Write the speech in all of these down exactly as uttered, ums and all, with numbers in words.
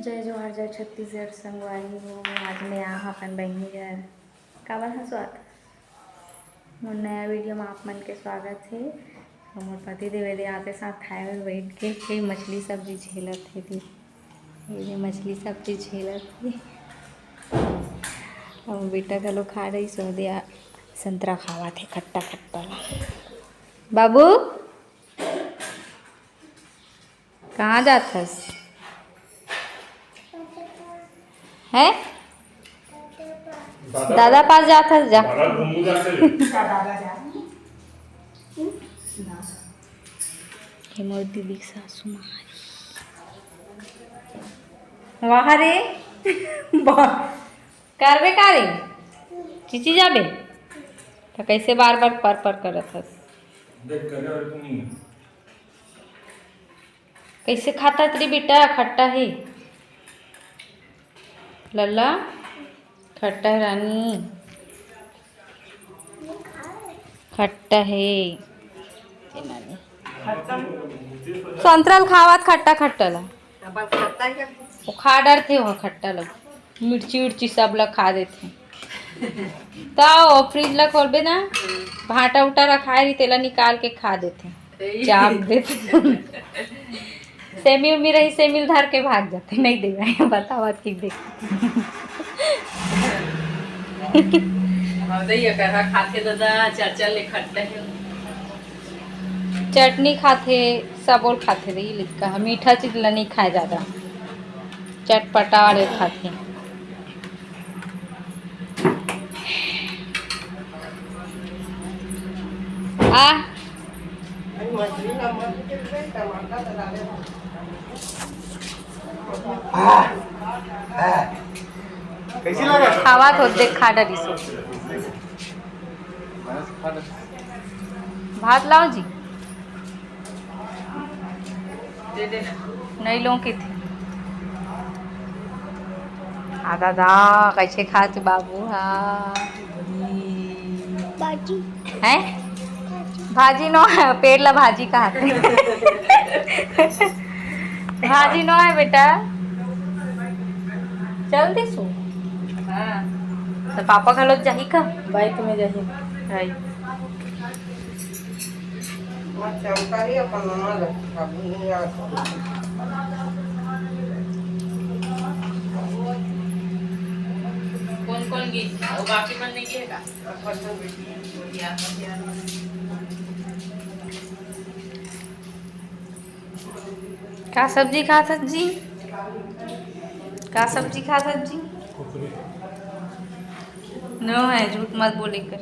जय जोहार, जय छत्तीसगढ़ संगवारी हो। आज मैं आ हँव अपन बहिनी घर। काबर हँसवात? मोर नया वीडियो में आप मन के स्वागत हे। तो मोर पति देव एदे आते साथ खाए बर बैठ के, के मछली सब्जी झेलत हे दी। ये दे मछली सब्जी झेलत हे। और बेटा घलो खा रही सो दे आ, संतरा खावत हे खट्टा खट्टा ला। बाबू, कहाँ जात हस? हैं? दादा पास जात हस जा। हे मोर दीदी के सासू माँ। वाह रे। वाह। करबे का रे? चिची जाबे? त कैसे बार बार पर पर करत हस? देख, करे और क्यों नहीं है? कैसे खाता तेरी बेटा? खट्टा है लल्ला, खट्टा है रानी, खट्टा है। संतरा ल खावत खट्टा खट्टा ला। वो खा डरथे वो खट्टा ला, मिर्ची उर्ची सब ला खा देथे। त वो फ्रिज ला खोलबे ना, भाटा उटा रखाए रही, तेला निकाल के खा देथे, चाप देथे। सेमी उमी रही, सेमी ल धर के भाग जाथे, नहीं देवे। बतावत कि देख। हाँ, तो ये करा खाथे दादा, चाचा ले खट्टा है। चटनी खाथे, सबोल खाथे रे, ई लइका ह मीठा चीज ल नइ खाए जादा, चटपटा वाले खाथे। आ। कैसी लगा? खावा तो देख, खा डरिस। भात लाओ जी। दे देना। नहीं लो किथे। आ दादा, कैसे खात बाबू हा? भाजी। हैं? भाजी नो है, पेड़ ला भाजी कहा थे। भाजी नो है बेटा। चल दिसू। हाँ। तो पापा घलो जाही का? बाइक में जाही। हाय। अच्छा, उतारी अपन नमक, अभी नहीं आ सकता। कौन कौन गीत? वो बाकी मन नहीं किए का? का सब्जी खात हस जी? का सब्जी खात हस जी? नो है, झूठ मत बोले कर।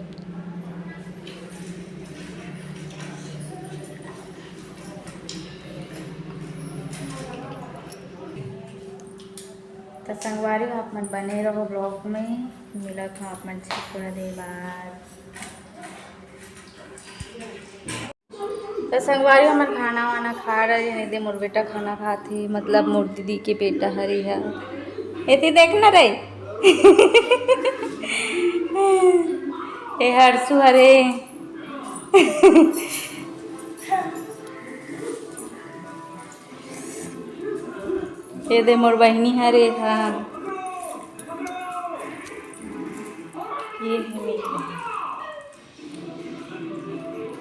त संगवारी हो, आप मन बने रहो vlog में, मिलत हो आप मन से थोड़ा देर बाद। त संगवारी, हमन खाना वाना खा डरे, नहीं दे मोर बेटा खाना खात हे, मतलब मोर दीदी के बेटा हरे ह। एती देख ना रे। ए हरसू हरे। ये दे मोर बहिनी हरे हा। ये है मेरी बहिनी।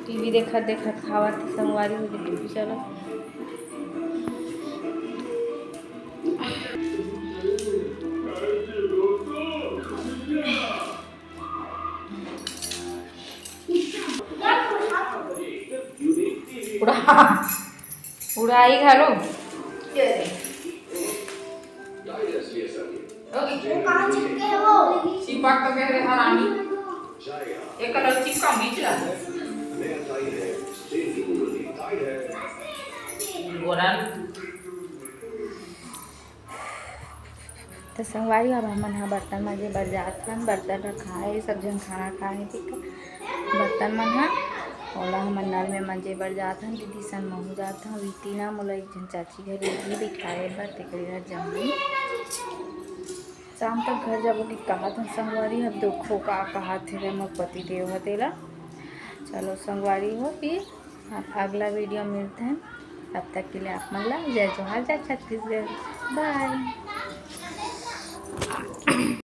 टीवी देखत देखत खावत हे संगवारी हो, देखो चलो। पूरा उड़ाई घलो। चिपक तो गए रे हरामी। एक कलर चिपका बीच ला। बोरा। त संगवारी, अब हमन ह बर्तन मांजे बर जात हन। बर्तन रखाए, सब झन खाना खाए, ठीक है। बर्तन मन ह, ओला हमन नल में मांजे बर जात हन। दीदी सन महू जात हन। रीति ना मोला एक झन चाची घर लेगी दिखाए बर, तेकरे घर जाऊंगी। शाम तक घर जाबो कि कहत हन संगवारी, अब देखो का कहत हे मोर पति देव ह तेला। चलो संगवारी हो, फिर आप अगला वीडियो मिलते हैं, तब तक के लिए आप मन ला जय जोहार, जय छत्तीसगढ़, बाय।